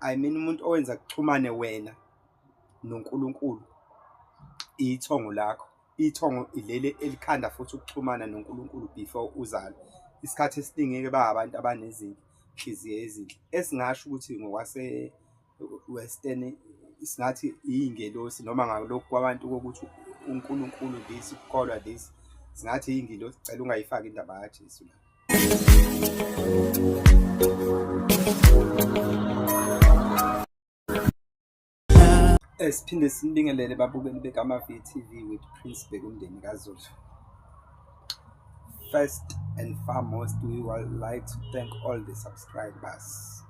I mean umuntu owenza kuxhumane wena noNkulunkulu ithongo lakho. Ithongo ileli elikhanda futhi ukuxhumana noNkulunkulu before uzalwe. Isikhathi esiningi-ke ba abantu abanezinhliziyo ezinhle, esingasho ukuthi ngokwase-Western singathi iy'ngelosi noma ngalokhu kwabantu kokuthi uNkulunkulu this, ukukholwa this, singathi iy'ngelosi. Cela ungayifaki indaba kaJesu la. Siphinde sinibingelele babukeli beKama VTV with Prince Bhekundeni kaZulu. First and foremost, we would like to thank all the subscribers.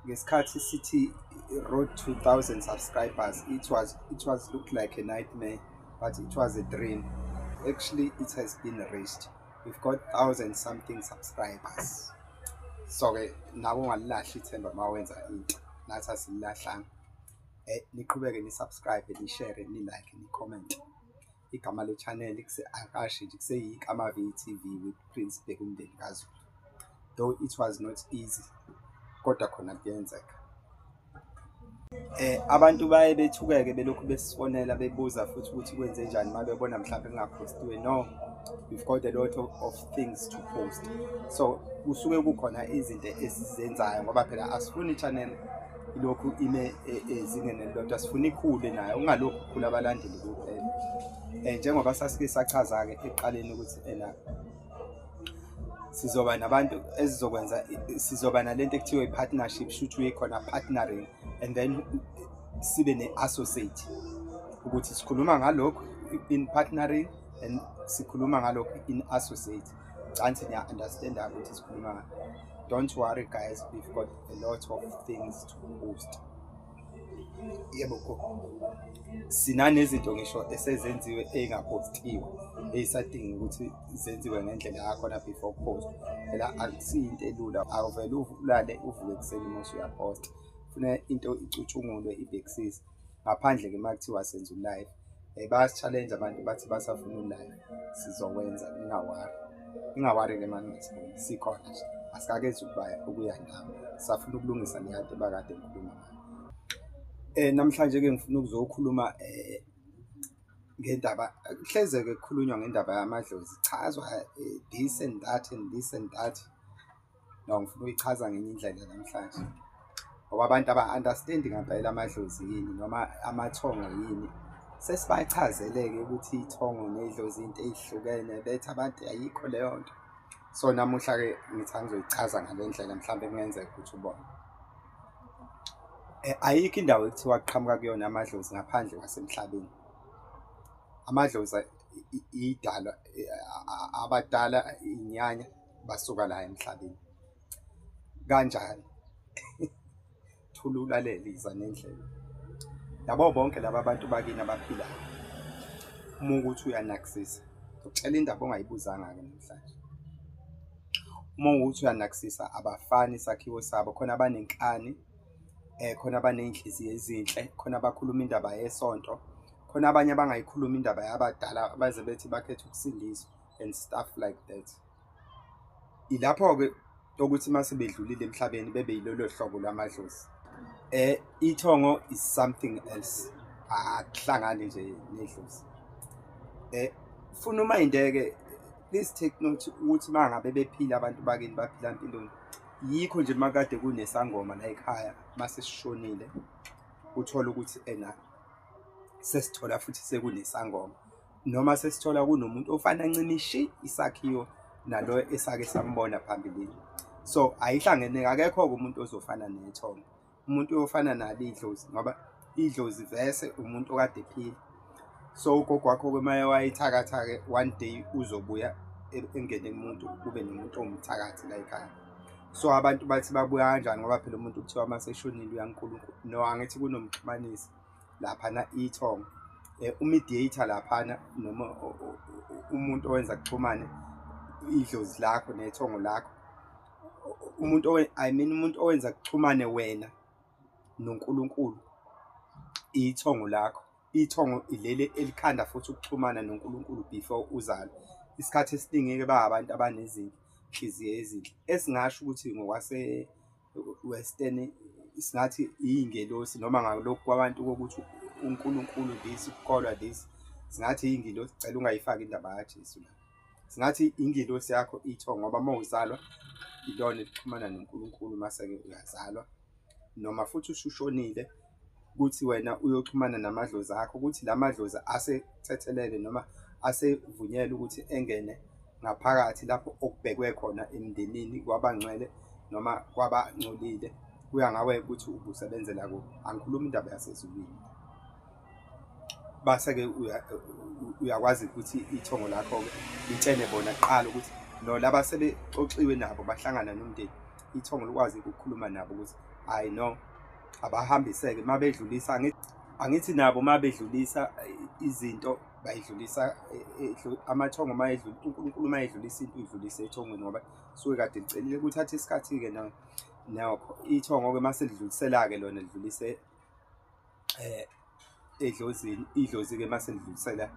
Ngesikhathi sithi road to 1000 subscribers, it was looked like a nightmare, but it was a dream. Actually, it has been reached. We've got thousand something subscribers. So ke nawe ungalilahli ithemba uma wenza into, nathi asililahlanga. Niqhubeke ni-subscribe, ni-share, ni-like, ni-comment. Igama le-channel akasho nje, kuseyiKama VTV with Prince Bhekundeni kaZulu. Though it was not easy, kodwa khona kuyenzeka. Abantu baye bethukeke belokhu besifonela bebuza futhi ukuthi kwenze njani uma bebona mhlawumbe kungaphostiwe. No, we've got a lot of things to post. So kusuke kukhona izinto esizenzayo ngoba phela asifuni i-channel ilokhu ime ezingeni elilodwa, sifuna ikhule nayo, ungalokhu kukhula abalandeli kuphela. Njengoba sasike sachaza-ke ekuqaleni ukuthi ena sizoba nabantu ezizokwenza, sizoba nalento ekuthiwa i-partnership, shuthi uyikhona partnering and then sibe ne-associate, ukuthi sikhuluma ngalokhu in partnering and sikhuluma ngalokhu in associate. Canti niya-understand-a ukuthi sikhuluma ngani. Don't worry guys, we've got a lot of things to post. Yebo gogo, sinanezinto ngisho esezenziwe ey'ngaphostiwe, ey'sadinga ukuthi zenziwe ngendlela yakhona before post. Phela akusiyo into elula, awuvele ulale uvuke ekuseni uma usuyaphosta, kufuneka into icutshungulwe, ibhekisise. Ngaphandle-ke uma kuthiwa senza u-live. Bayasi-challenge abantu, bathi basafuna u-live, sizokwenza, ninga-worry, ninga-worry-ke uma ningasiboni, sikhona nje, asikakezi ukuya ndawo, sisafuna ukulungisa leya nto ebakade ngikhuluma ngayo. Namhlanje-ke ngifuna ukuzokhuluma ngendaba, kuhleze-ke kukhulunywa ngendaba yamadlozi, ichazwa this and that and this and that. No, ngifuna ukuyichaza ngenye indlela namhlanje ngoba abantu aba-understand ngampela amadlozi yini noma amathongo yini. Sesibachazeleke ukuthi ithongo nedlozi into ey'hlukene, bethi abantu ayikho leyo nto. So namuhla-ke ngithi angizoyichaza ngale ndlela, mhlawumbe kungenzeka ukuthi ubone. Ayikho indawo ekuthiwa kuqhamuka kuyona amadlozi ngaphandle kwasemhlabeni. Amadlozi idalwa abadala, iy'nyanya basuka la emhlabeni. Kanjani? Thula ulalele, iza nendlela. Yabo bonke laba bantu bakini abaphilayo, uma ukuthi uyanakisisa, ngikutshela indaba ongayibuzanga-ke namhlanje. Uma kuwukuthi uyanakisisa, abafani isakhiwo sabo, khona abanenkani, khona abaney'nhliziyo ezinhle, khona abakhuluma indaba yesonto, khona abanye abangayikhulumi indaba yabadala, baze bethi bakhetha ukusindiswa and stuff like that. Ilapho-ke ukuthi uma sebedlulile emhlabeni bebe yilolo hlobo lwamadlozi. Ithongo is something else, akuhlangani nje nedlozi. Funa umayinde-ke, please take note ukuthi uma ngabe bephila abantu bakini baphila mpiloni. Yikho nje makade kunesangoma la ekhaya, mase sishonile uthole ukuthi ena sesithola futhi sekunesangoma, noma sesithola kunomuntu ofana ncimishi isakhiwo nalo esake sambona phambilini. So ayihlangene, akekho-ke umuntu ozofana nethongo, umuntu oyofana nalo idlozi, ngoba idlozi vese umuntu okade ephila. So ugogo wakho-ke uma wayethakatha-ke, one day uzobuya engene kumuntu, kube nomuntu owumthakathi la ekhaya. So abantu bathi babuya kanjani? Ngoba phela umuntu kuthiwa uma seshonile uya kuNkulunkulu. No, angithi kunomxhumanisi laphana, ithongo, u-mediator laphana, noma umuntu owenza kuxhumane idlozi lakho nethongo lakho. Umuntu, I mean umuntu owenza kuxhumane wena noNkulunkulu ithongo lakho. Ithongo ileli elikhanda futhi ukuxhumana noNkulunkulu before uzalwe. Isikhathi esiningi-ke ba abantu abanezinhliziyo ezinhle, esingasho ukuthi ngokwase-Western. Singathi iy'ngelosi noma ngalokhu kwabantu kokuthi uNkulunkulu this, ukukholwa this, singathi iy'ngilosi cela ungayifaki indaba kaJesu la. Singathi ingelosi yakho ithongo ngoba uma uzalwa ilona elixhumana noNkulunkulu mase-ke uyazalwa noma futhi usushonile ukuthi wena uyoxhumana namadlozi akho ukuthi la madlozi asethethelele noma asevunyelwe ukuthi engene ngaphakathi lapho okubhekwe khona emndenini kwabangcwele noma kwabangcolile. Kuya ngawe ukuthi ubusebenzela kuphi. Angikhulumi indaba yasezulwini. Base-ke uyakwazi ukuthi ithongo lakho-ke litshele bona kuqala ukuthi no laba sebexoxiwe nabo bahlangana nomndeni, ithongo likwazi ukukhuluma nabo ukuthi hhayi no abahambiseke uma bedlulisa. Angithi nabo uma bedlulisa izinto bayidlulisa amathongo uma edlula, uNkulunkulu uma edlulisa into uyidlulisa ethongweni ngoba suke kade licelile. Kuthatha isikhathi-ke nokho ithongo-ke uma selidlulisela-ke lona lidlulise edlozini, idlozi-ke mase lidlulisela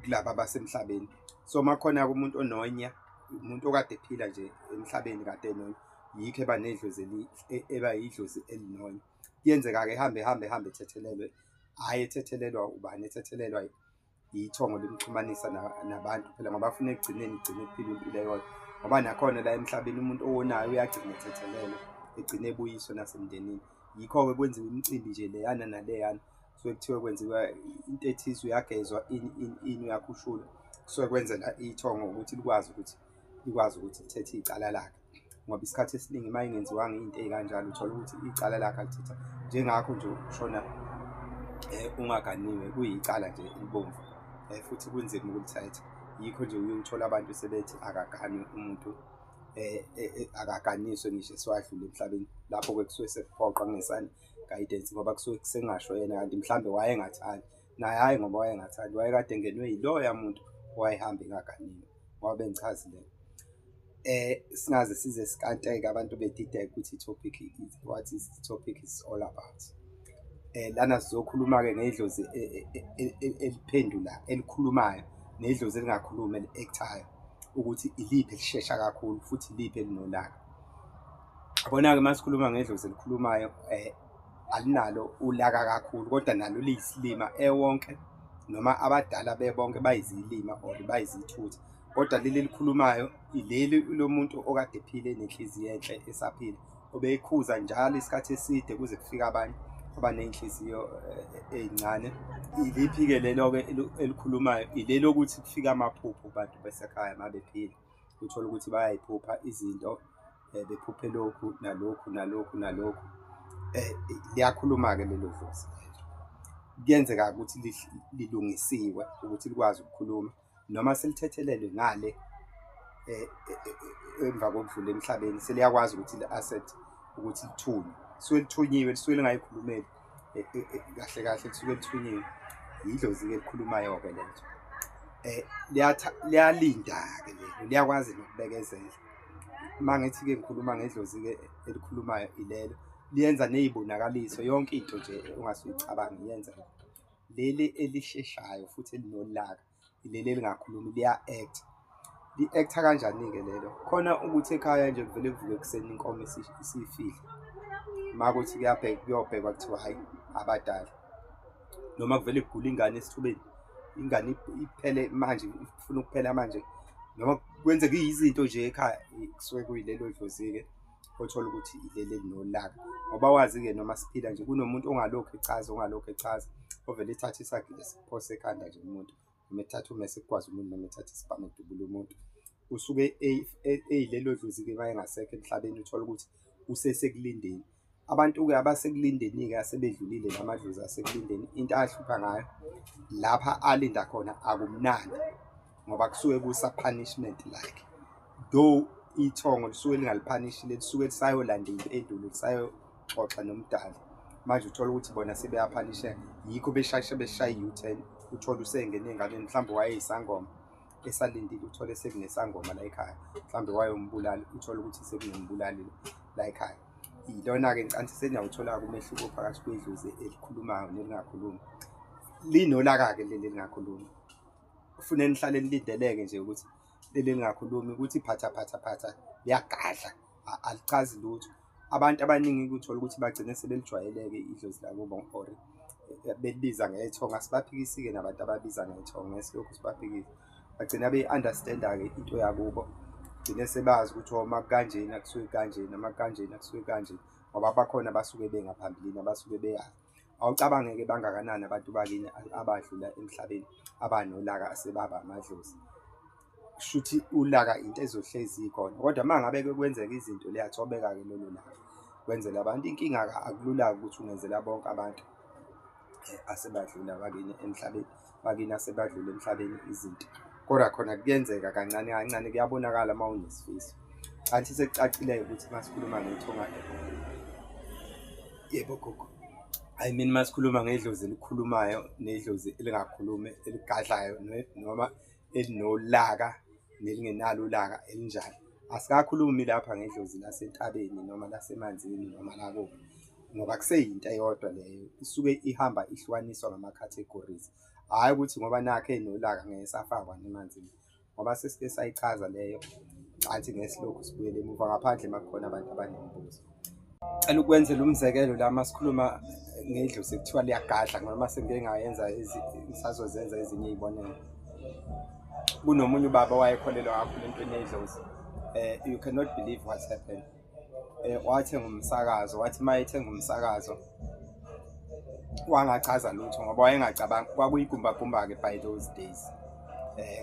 kulaba abasemhlabeni. So uma kukhona-ke umuntu ononya, umuntu okade ephila nje emhlabeni kade enonya, yikho eba nedlozi eba yidlozi elinonya. Kuyenzeka-ke ehambe ehambe ehambe ethethelelwe, hhayi ethethelelwa ubani, ethethelelwa ithongo limxhumanisa nabantu phela ngoba funa ekugcineni igcine ephila impilo eyodwa. Ngoba nakhona la emhlabeni umuntu owonayo uyagcina ethethelelwe, egcine ebuyiswe nasemndenini. Yikho-ke kwenziwa imicimbi nje leyana naleyana, kusuke kuthiwe kwenziwa into ethize, uyagezwa ini ini ini uyakhushulwa. Kusuke kwenzela ithongo ukuthi likwazi ukuthi likwazi ukuthi lithethe icala lakhe. Ngoba isikhathi esiningi uma ingenziwanga iy'nto ey'kanjalo uthola ukuthi icala lakhe alithetha njengakho nje ukushona ungaganiwe kuyicala nje elibomvu futhi kunzima ukulithetha. Yikho nje uye uthole abantu sebethi akaganwe umuntu akaganiswe ngisho esewadlula emhlabeni. Lapho-ke kusuke sekuphoqa kungesana-guidance ngoba kusuke sekungasho yena kanti mhlambe wayengathandi naye, hhayi ngoba wayengathandi wayekade engenwe yiloya muntu owayehamba engaganiwe ngoba bengichazile. Singaze size sikanteke abantu bedideke ukuthi i-topic what is the topic is all about. Lana sizokhuluma-ke ngedlozi eliphendula elikhulumayo nedlozi elingakhulumi eli-act-ayo ukuthi iliphi elishesha kakhulu futhi iliphi elinolaka. Yabona-ke uma sikhuluma ngedlozi elikhulumayo alinalo ulaka kakhulu kodwa nalo liyisilima ewonke noma abadala bebonke bayizilima or bayizithutha. Kodwa leli elikhulumayo ileli lomuntu okade ephile enenhliziyo enhle esaphila, obeyikhuza njalo isikhathi eside kuze kufike abanye abaney'nhliziyo ey'ncane. Iliphi-ke lelo-ke elikhulumayo? Ileli lokuthi kufike amaphupho kubantu basekhaya uma bephila, uthole ukuthi bayayiphupha izinto bephuphe lokhu nalokhu nalokhu nalokhu. Liyakhuluma-ke lelo dlozi lelo. Kuyenzeka ukuthi lilungisiwe ukuthi likwazi ukukhuluma noma selithethelelwe ngale emva kokudlula emhlabeni seliyakwazi ukuthi li-accept ukuthi lithunywe. Lisuke lithunyiwe, lisuke lingayikhulumeli kahle kahle lisuke lithunyiwe. Yidlozi-ke elikhulumayo-ke lelo. Liyalinda-ke lelo, liyakwazi nokubekezela. Uma ngithi-ke ngikhuluma ngedlozi-ke elikhulumayo ilelo, liyenza ney'bonakaliso yonke into nje ongase uyicabange iyenzeka. Leli elisheshayo futhi elinolaka ileli elingakhulumi liya-act-a. Li-act-a kanjani-ke lelo? Khona ukuthi ekhaya nje kuvele kuvukwe ekuseni inkomo isifile, uma kuwukuthi kuyabhekwa kuyobhekwa kuthiwa hhayi abadala noma kuvele kugule ingane esithubeni, ingane iphele manje ifuna ukuphela manje noma kwenzeka izinto nje ekhaya kusuke kuyilelo dlozi-ke othola ukuthi ileli elinolaka. Ngoba wazi-ke noma siphila nje kunomuntu ongalokhu echaza ongalokhu echaza ovele ethathe isagila esiphose ekhanda nje umuntu noma ethathe ummese ekugwaze umuntu noma ethathe isibhamu edubule umuntu. Usuke eyilelo dlozi-ke uma engasekho emhlabeni uthole ukuthi usesekulindeni. Abantu-ke abasekulindeni-ke asebedlulile la madlozi asekulindeni into ahlupha ngayo lapha alinda khona akumnandi ngoba kusuke kusa-punishment like though ithongo lisuke lingaliphanishile lisuke lisayolanda iy'mpendulo lisayoxoxa nomdali. Manje uthola ukuthi bona sebeyaphanisheka yikho besheshe beshaye i-U-turn uthole usengene ey'nganeni mhlawumbe wayeyisangoma esalindile uthole sekunesangoma la ekhaya mhlawumbe wayombulali uthole ukuthi sekunombulali la ekhaya. Ilona-ke ngicabanga ukuthi seniyawuthola-ke umehluko phakathi kwedlozi elikhulumayo nelingakhulumi. Linolaka-ke leli elingakhulumi, kufune nihlale nilindeleke nje ukuthi leli elingakhulumi ukuthi phatha phatha phatha liyagadla alichazi lutho. Abantu abaningi uthola ukuthi bagcine sebelijwayele-ke idlozi lakubo or belibiza ngethonga. Asibaphikisi-ke nabantu ababiza ngethonga, ngeke silokhu sibaphikisa. Bagcina beyi-understand-a-ke into yakubo, gcine sebazi ukuthi oh uma kukanjena kusuke kukanjena, uma kukanjena kusuke kukanje, ngoba bakhona abasuke bengaphambilini abasuke beyazi. Awucabange-ke bangakanani abantu bakini abadlula emhlabeni abanolaka asebaba amadlozi. Kushuthi ulaka into ezohlezi ikhona, kodwa uma ngabe-ke kwenzeka izinto liyathobeka-ke lolo laka. Kwenzela abantu inkinga-ke akulula-ke ukuthi ungenzela bonke abantu asebadlula bakini emhlabeni, bakini asebadlula emhlabeni izinto. Kodwa khona kuyenzeka kancane kancane kuyabonakala uma unesifiso. Kanti sekucacile-ke ukuthi uma sikhuluma ngethonga, yebo gogo. I mean uma sikhuluma ngedlozi elikhulumayo nedlozi elingakhulumi eligadlayo noma elinolaka nelingenalo ulaka elinjani. Asikakhulumi lapha ngedlozi lasentabeni noma lasemanzini noma lakuphi ngoba kuseyinto eyodwa leyo isuke ihamba ihlukaniswa ngama-categories. Hhayi ukuthi ngoba nakhu enolaka ngeke esafakwa emanzini ngoba sesike sayichaza leyo cansi ngeke silokhu sibuyele emuva ngaphandle uma kukhona abantu abanemibuzo. Cela ukwenzela umzekelo la uma sikhuluma ngedlozi kuthiwa liyagadla noma sengike ngayenza ngisazozenza ezinye iy'bonelo. Kunomunye ubaba owayekholelwa kakhulu entweni yedlozi. You cannot believe what happened. Wathenga umsakazo, wathi uma ethenga umsakazo wangachaza lutho ngoba wayengacabangi, kwakuyigumbagumba-ke by those days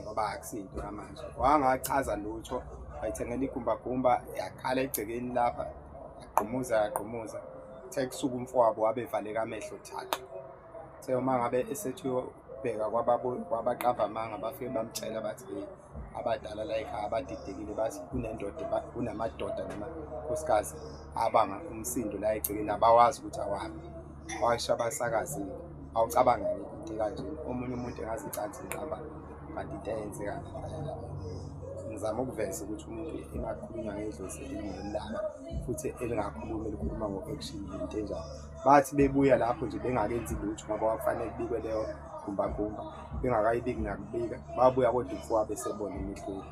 ngoba akusinto yamanje. Wangachaza lutho, wayithengela igumbagumba yakhala egcekeni lapha, yagqumuza yagqumuza. Kuthe kusuka umfowabo wabe evaleka amehlo thaqa. Kuthe uma ngabe esethi uyobheka kwabaqamba amanga bafike bamtshela bathi hey, abadala la ekhaya abadidekile bathi kunendoda kunamadoda namakhosikazi abanga umsindo la egcekeni abawazi ukuthi awaphi. Washo abasakazi-ke. Awucabange-ke into ekanjena, omunye umuntu engaze icansi ngiqamba kanti into eyenzeka ngempela leyo. Ngizama ukuveza ukuthi umuntu emakhulunywa ngedlozi elinolaka futhi elingakhulumi elikhuluma ngo-action into enjani. Bathi bebuya lapho nje bengakenzi lutho ngoba kwakufanele kubikwe leyo gumbagumba bengakayibiki nakubika babuya kodwa umfowabo esebona emehlweni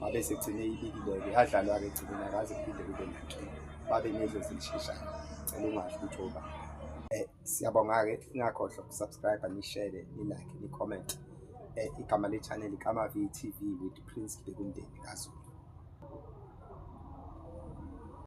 wabe segcine ibikile-ke yadlalwa-ke egcineni akaze kuphinde kube nankinga babe nedlozi elisheshayo. Cela ungasho ukuthi obani. Siyabonga-ke ningakhohlwa ukusubscribe nishere nilike ni-comment. Igama le-channel iKama-V TV with Prince Bhekumndeni kaZulu.